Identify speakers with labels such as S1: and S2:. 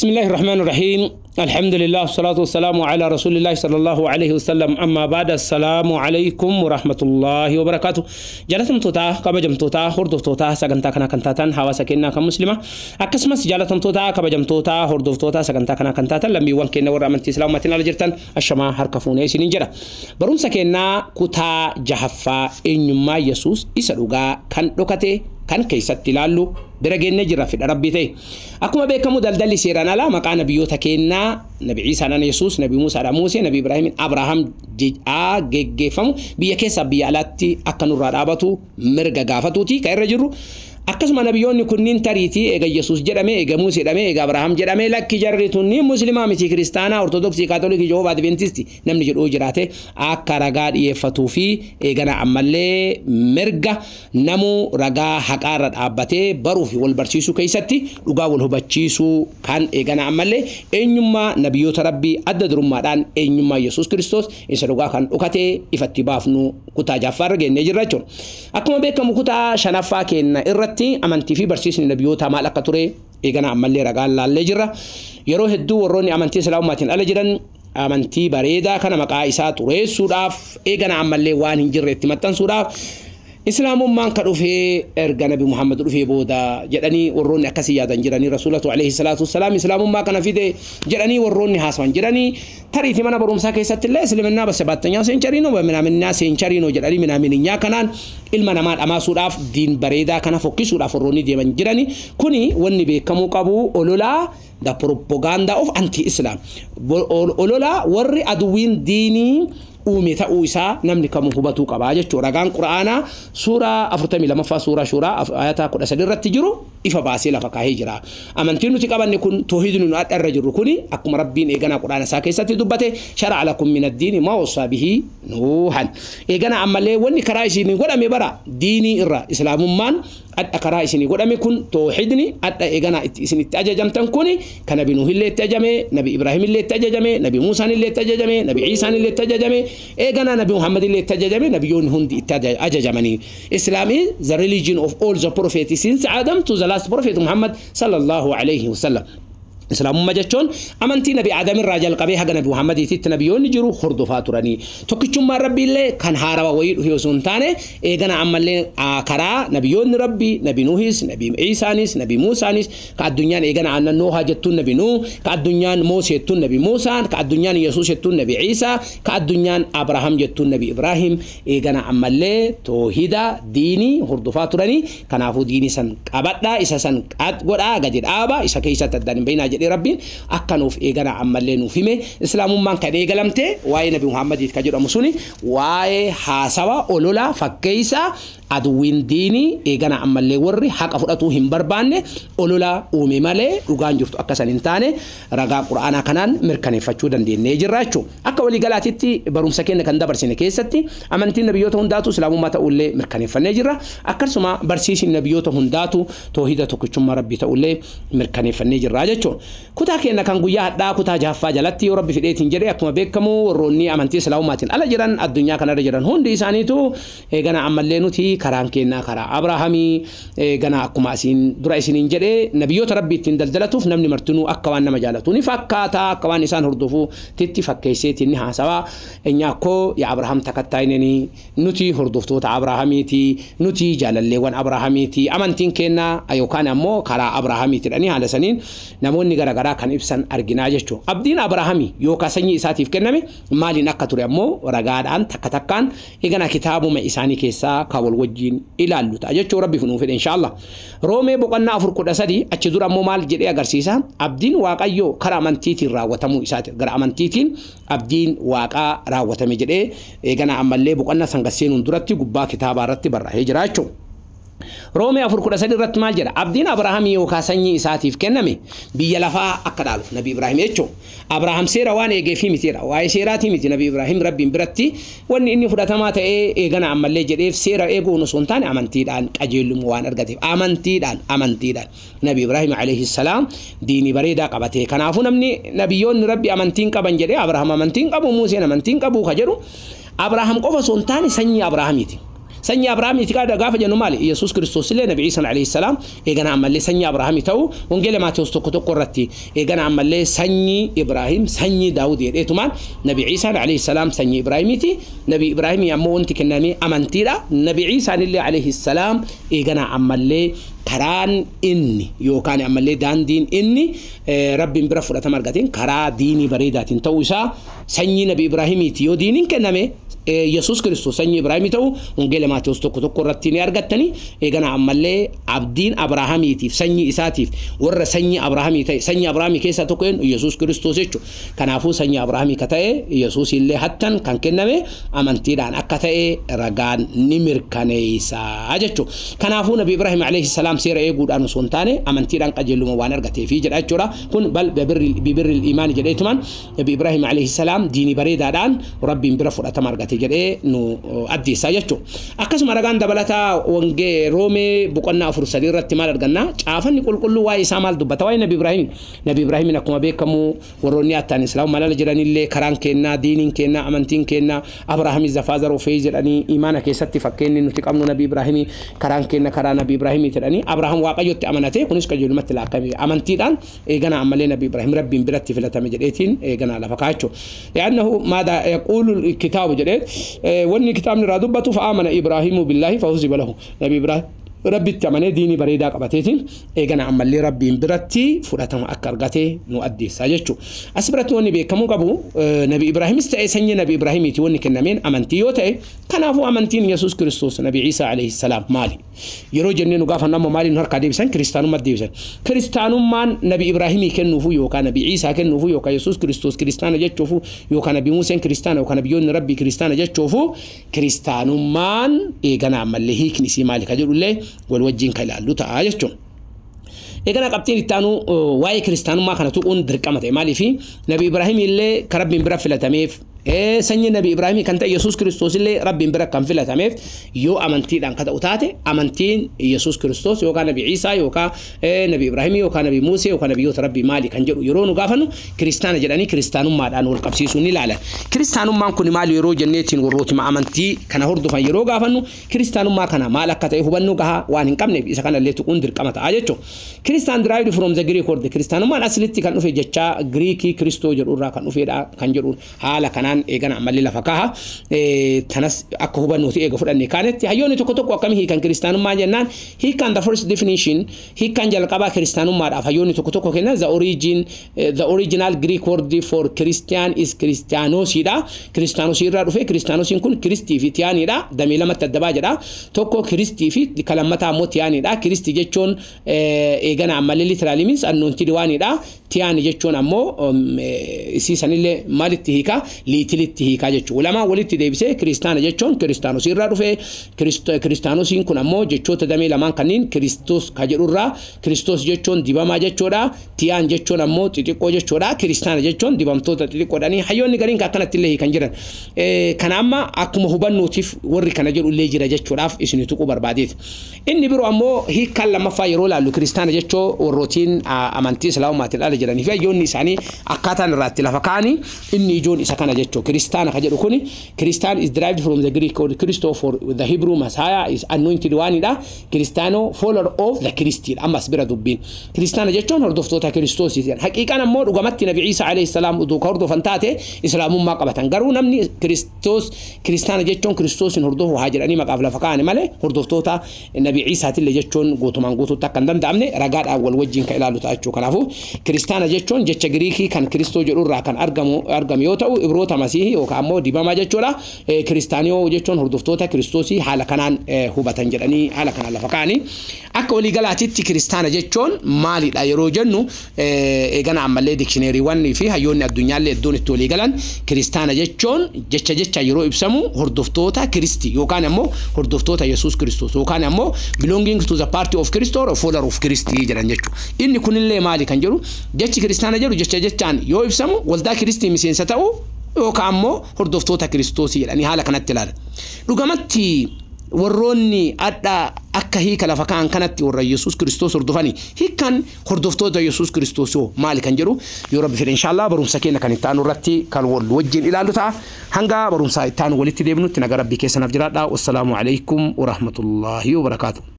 S1: بسم الله الرحمن الرحيم. الحمد لله والصلاة والسلام على رسول الله صلى الله عليه وسلم. أما بعد، السلام عليكم ورحمة الله وبركاته. Jaalatamtoota, kabajamtoota, hordoftoota sagantaa kanaa kan taatan hawaasa keenyaa kan Muslimaa, akkasumas jaalatamtoota, kabajamtoota, hordoftoota sagantaa kanaa kan taatan lammiiwwan keenya warra amantii Islaamaatiin ala jirtan, ashamaa, harka fuunee isiniin jedha. Barumsa keenyaa kutaa jahaffaa, eenyummaa Yesuus isa dhugaa kan dhokate kan keessatti ilaallu bira geennee jirra, fedha Rabbii ta'e. Akkuma beekamu, daldalli seeraan alaa maqaa nabiyyoota keenyaa, Nabi Iisaadhaan Yesuus, Nabi Muusaadhaan Muusee, Nabi Ibraahimiin Abrahaam jedhaa geggeeffamu biyya keessaa biyya alaatti akka nurraa dhaabatu mirga gaafatuuti kan irra jirru. Akkasuma nabiyyoonni kunniin tariitii eega Yesuus jedhame, eega Muusee jedhame, eega Abrahaam jedhame, lakki, jarri tunniin Muslimaa miti, Kiristaanaa, Ortodoksii, Kaatolikii, Jehovaa Adventistii namni jedhuu jiraate akka ragaa dhiyeeffatuu fi eegana ammallee mirga namuu ragaa haqaarra dhaabbatee baruu fi wal barsiisuu keessatti dhugaa wal hubachiisuu kan eegana ammallee eenyummaa nabiyyoota Rabbii, adda durummaadhaan eenyummaa Yesuus Kiristoos isa dhugaa kan dhokatee ifatti baafnu kutaa jahaffaarra geennee jirra jechuudha. Akkuma beekamu, kutaa shanaffaa keenya irratti amantii fi barsiisni nabiyyoota maal akka ture eegana ammallee ragaan laallee jirra. Yeroo hedduu warroonni amantii Islaamummaatiin ala jiran amantii bareedaa kana maqaa isaa xureessuudhaaf, eegana ammallee waan hin jirre itti maxxansuudhaaf, Islaamummaan ka dhufee erga Nabi Muhammad dhufee booda jedhanii warroonni akkasii yaadan jiranii, Rasuulatu alayhi salaatu wassalaam Islaamummaa kana fide jedhanii warroonni haasawan jiranii, tariitii mana barumsaa keessatti illee እስልምና በሰባተኛው century ነው በምናምንኛ century ነው jedhanii minaaminyaa kanaan ilma namaa dhamaasuudhaaf, diin bareedaa kana fokkisuudhaaf warroonni deeman jiranii. Kuni wanni beekamuu qabu ololaa, the propaganda of anti-Islam, ololaa warri aduwwiin diinii uume ta'uu isaa namni kamuu hubatuu qabaa jechuudha. Ragaan Qura'aanaa suuraa 42ffaa, suuraa Shuuraa, ayataa 13 irratti jiru ifa baasee lafa kaahee jira. Amantiin nuti qabanne kun, toohidni nu adda irra jirru kuni, akkuma Rabbiin eeganaa Qura'aana isaa keessatti dubbate, شرع لكم من الدين ما وصى به نوحا. Eegana ammallee wanni karaa isinii godhame bara diinii irra Islaamummaan adda karaa isinii godhame kun, toohidni adda eeganaa isin itti ajajamtan kuni, kan Nabi Nuhillee itti ajajame, Nabi Ibraahimillee itti ajajame, Nabi Muusaan illee itti ajajame, Nabi Iisaan illee itti ajajame, eeganaa Nabi Muhammad illee itti ajajame, nabiyyoonni hundi itti ajajamanii. Islam is the religion of all the prophets since Adam to the last prophet Muhammad sallallahu alayhi wasallam. Islaamummaa jechuun amantii Nabi Adam irraa jalqabee haga Nabi Muhammadiitti nabiyyoonni jiru hordofaa turanii. Tokkichummaan Rabbii illee kan haarawa wayii dhufe osoo hin taane, eegana ammallee karaa nabiyyoonni Rabbii, Nabi Nuhis, Nabi Iisaanis, Nabi Muusaanis, ka addunyaan eegana aannan Noohaa jettuun Nabi Nuh, ka addunyaan Moosee jettuun Nabi Muusaan, ka addunyaan Yesuus jettuun Nabi Iisaa, ka addunyaan Abrahaam jettuun Nabi Ibraahim, eegana ammallee toohida diinii hordofaa turanii. Kanaafuu diinii san qabadhaa, isa san godhaa, gadi dhaabaa, isa keessatti addaan hin bahinaa jedhee Rabbiin akka nuuf eegana ammallee nuuf hime. Islaamummaan kan eegalamte waa'ee Nabi Muhammadiif kan jedhamu suni waa'ee haasawa ololaa fakkeessaa aduwwiin diinii eegana ammallee warri haqa fudhatuu hin barbaanne ololaa uume malee dhugaan jirtu akka san hin taane ragaa Qura'aanaa kanaan mirkaneeffachuu dandeenyee jirra jechuudha. Akka waliigalaatitti barumsa keenya kan dabarsine keessatti amantiin nabiyyoota hundaatu Islaamummaa ta'ullee mirkaneeffannee jirra. Akkasuma barsiisni nabiyyoota hundaatu toohida, tokkichummaa Rabbii ta'ullee mirkaneeffannee jirra jechuudha. Kutaa keenya kan guyyaa hadhaa kutaa jahaffaa jalatti, yoo Rabbi fidheetiin jedhee, akkuma beekamu warroonni amantii Islaamummaatiin ala jiran, addunyaa kanarra jiran hundi isaaniitu eegana ammallee nuti karaan keenyaa karaa Abrahaamii, eegana akkuma asiin dura isiniin jedhee, nabiyyoota Rabbii ittiin daldalatuuf namni martinuu akka waan nama jaalatu ni fakkaata, akka waan isaan hordofuutitti fakkeesseetiin ni haasawaa. እኛ እኮ የአብርሃም ተከታይ ነን, nuti hordoftoota Abrahaamiiti, nuti jaalalleewwan Abrahaamiiti, amantiin keenna yookaan ammoo karaa Abrahaamiiti jedhanii haala saniin namoonni garaagaraa kan ibsan arginaa jechuudha. Abdiin Abrahaamii yookaan sanyii isaatiif kenname maaliin akka ture ammoo ragaadhaan takka takkaan eegana kitaabuma isaanii keessaa kan wal wajjiin ilaallu ta'a jechuudha, Rabbi funuu fedhe inshaallah. Roomee boqonnaa 4:13 achi dura ammoo maal jedhee agarsiisa? Abdiin Waaqayyoo karaa amantiitiin raawwatamuu isaati. Gara amantiitiin abdiin Waaqaa raawwatame jedhee eegana ammallee boqonnaa san seenuun duratti gubbaa kitaabaa irratti barraa'ee jira jechuudha. Roomee 4:13 irratti maal jedha? Abdiin Abrahaamii yookaan sanyii isaatiif kenname biyya lafaa akka dhaaluuf Nabi Ibraahim jechuudha. Abrahaam seera waan eegeefii mitiidha. Waa'ee seeraatii miti. Nabi Ibraahim Rabbiin biratti wanni inni fudhatamaa ta'ee eegana ammallee jedheef seera eeguun osoo hin taane amantiidhaan qajeelummaa waan argateef, amantiidhaan Nabi Ibraahim alayhi salaam diinii bareedaa qabate. Kanaafuu namni nabiyyoonni Rabbi amantiin qaban jedhee, Abrahaam amantiin qabu, Museen amantiin qabu ka jedhu, Abrahaam qofa osoo hin taane sanyii Abrahaamiiti. Sanyii Abrahaamiiti gaafa jennu maali? Yesuus Kiristoos illee Nabi Iisaa alayhi salaam eegana ammallee sanyii Abrahaamii ta'u Wangeela Maatewos 1:1 irratti eegana ammallee sanyii Ibraahim sanyii Daawud jedheetumaan Nabi Iisaan alayhi salaam sanyii Ibraahimiiti. Nabi Ibraahimii ammoo wanti kenname amantiidha. Nabi Iisaan illee alayhi salaam eegana ammallee karaan inni yookaan ammallee daandiin inni Rabbiin bira fudhatama argateen karaa diinii bareedaatiin ta'uu isaa sanyii Nabi Ibraahimiiti yoo diiniin kenname Yesuus Kiristoos sanyii Ibraahimii ta'u Wangeela Maatewos 1:1 irratti ni argattanii. Eegana ammallee abdiin Abrahaamiitiif sanyii isaatiif warra sanyii Abrahaamii ta'e sanyii Abrahaamii keessaa tokko eenyu? Yesuus Kiristoos jechuudha. Kanaafuu sanyii Abrahaamii ka ta'e Yesuus illee hattan kan kenname amantiidhaan akka ta'e ragaan ni mirkaneessa jechuudha. Kanaafuu Nabi Ibraahim alayhi salaam seera eeguudhaan osoo hin taane amantiidhaan qajeeluma waan argateefi jedha jechuudha. Kun bal bibirri imaani jedheetumaan Nabi Ibraahim alayhi salaam diinii bareedaadhaan Rabbiin bira fudhatama argate jedhee nu addeessaa jechuudha. Akkasuma ragaan dabalataa Wangee Roomee boqonnaa 4:3 irratti maal arganna? Caafanni qulqulluu waa'ee isaa maal dubbata? Waa'ee Nabi Ibraahim. Nabi Ibraahim akkuma beekamu warroonni attaan Islaam malala jiranillee karaan kennaa, diiniin kennaa, amantiin kennaa Abrahaam is the father of faith jedhanii imaana keessatti fakkeenyi nuti qabnu Nabi Ibraahim karaan kenna karaa Nabi Ibraahim jedhanii Abrahaam Waaqayyotti amanate kunis qajeelumatti laakkame amantiidhaan eegana ammallee Nabi Ibraahim Rabbiin biratti filatame jedheetiin eegana lafa kaachuu. لأنه ماذا يقول الكتاب jedhee wanni kitaabni irraa dubbatu فآمن إبراهيم بالله فحسب له. Nabi Ibraahim Rabbitti amanee diinii bareedaa qabateetiin eegana ammallee Rabbiin biratti fudhatama akka argate nu addeessaa jechuudha. As biratti wanni beekamuu qabu Nabi Ibraahimis ta'e sanyii Nabi Ibraahimiiti wanni kennameen amantii yoo ta'e kanaafuu amantiin Yesuus Kiristoos Nabi Iisaa alayhi salaam maali? Yeroo jennee nu gaafannu ammoo maaliin nu harkaa deebisan? Kiristaanummaa deebisan. Kiristaanummaan Nabi Ibraahimii kennuufu yookaan Nabi Iisaa kennuufu yookaan Yesuus Kiristoos kiristaana jechuufu yookaan Nabi Museen kiristaana yookaan nabiyyoonni Rabbii kiristaana jechuufu kiristaanummaan eegana ammallee hiikni isii maali ka jedhullee wal wajjin ka ilaallu ta'a jechuudha. Eegana qabxiin itti aanu waa'ee kiristaanummaa kana tuquun dirqama ta'e maaliifi Nabi Ibraahim illee ka Rabbiin bira filatameef sanyii Nabi Ibraahim kan ta'e Yesuus Kiristoos illee Rabbiin bira kan filatameef yoo amantiidhaan ka ta'u taate amantiin Yesuus Kiristoos yookaan Nabi Iisaa yookaan Nabi Ibraahim yookaan Nabi Musee yookaan nabiyyoota Rabbii maali kan jedhu yeroo nu gaafannu kiristaana jedhanii kiristaanummaadhaan wal qabsiisuu ni ilaalan. Kiristaanummaan kun maali yeroo jenneetiin warrootuma amantii kana hordofan yeroo gaafannu kiristaanummaa kana maal akka ta'e hubannoo gahaa waan hin qabneef isa kanallee tuquun dirqama ta'a jechuudha. Kiristaan derived from the Greek word. Kiristaanummaan aslitti kan dhufe jecha Giriikii Kiristoo jedhu irraa kan dhufedha kan jedhu haala kanaan eegana ammallee lafa kaha. Tanas akka hubannuuti eega fudhanne kaanetti hayyoonni tokko tokko akkamii hiikan kiristaanummaa jennaan hiikan the first definition hiikan jalqabaa kiristaanummaadhaaf hayyoonni tokko tokko kennan the original Greek word for Christian is Christianosidha. Christianosii irraa dhufe Christianosiin kun Kiristii fi Tiyaaniidha. Damee lamatti adda baa jedha. Tokko Kiristii fi kan lammataa ammoo Tiyaaniidha. Kiristii jechuun eegana ammallee literally means anointed oneidha. Tiyaani jechuun ammoo isii sanillee maalitti hiika? Littleitti hiikaa jechuudha. Lamaan walitti deebisee kiristaana jechuun kiristaanosii irraa dhufe. Kiristaanosiin kun ammoo jechoota damee lamaan kanneen Kiristoos ka jedhurraa Kiristoos jechuun dibamaa jechuudha. Tiyaan jechuun ammoo xixiqqoo jechuudha. Kiristaana jechuun dibamtoota xixiqqoodhanii hayyoonni gariin akkanatti illee hiikan jiran. Kana amma akkuma hubannootiif warri kana jedhu illee jira jechuudhaaf isin tuquu barbaadeeti. Inni biroo ammoo hiikkaan lammaffaa yeroo laallu kiristaana jechuu warrootiin amantii islaamummaatiin ala jiranii fi hayyoonni isaanii akkaataan irraa itti lafa kaa'anii inni ijoon isa kana jechuu kiristaana ka jedhu kuni Kiristaan is derived from the Greek word Christo for the Hebrew Messiah is anointed one dha. Kiristaanoo follower of the Christian ammas bira dubbiin kiristaana jechuun hordoftoota Kiristoos jedhan. Haqiiqaan ammoo dhugamatti Nabi Iisaa alayhi salaam utuu ka hordofan taate islaamummaa qabatan garuu namni Kiristoos kiristaana jechuun Kiristoosin hordofu haa jedhanii maqaaf lafa kaa'ani malee hordoftoota Nabi Iisaatillee jechuun guutumaan guutuutti akka hin danda'amne ragaadhaan wal wajjin ka ilaalu ta'a jechuudha. Kanaafuu kiristaana jechuun jecha Giriikii kan Kiristoo jedhu irraa kan argamu yoo ta'u Ibroota Masiihii yookaan ammoo dibamaa jechuudha. Kiristaaniyoo jechuun hordoftoota Kiristoosii haala kanaan hubatan jedhanii haala kanaan lafa kaa'anii. Akka waliigalaatitti kiristaana jechuun maalidha yeroo jennu eegana ammallee dictionarywwan fi hayyoonni addunyaallee iddoon itti waliigalan kiristaana jechuun jecha jecha yeroo ibsamu hordoftoota Kiristii yookaan ammoo hordoftoota Yesuus Kiristoos yookaan ammoo belonging to the party of Christ or follower of Christ jedhan jechuudha. Inni kunillee maali kan jedhu jechi kiristaana jedhu jecha jechaan yoo ibsamu waldaa Kiristii miseensa ta'u yookaan ammoo hordoftoota Kiristoosii jedhanii haala kanatti ilaalan. Dhugamatti Warroonni adda akka hiika lafa kaan kanatti warra Yesuus Kiristoos hordofani, hiikan hordoftoota Yesuus Kiristoos hoo maali kan jedhu, yoo Rabbi fedhe, inshaallah barumsa keenya kan itti aanu irratti kan wal wajjin ilaallu ta'a. Hanga barumsa itti aanu walitti deebinutti nagaa Rabbii keessanaaf jiraadha. Wassalaamu alaikum warahmatullaahi wabarakaatu.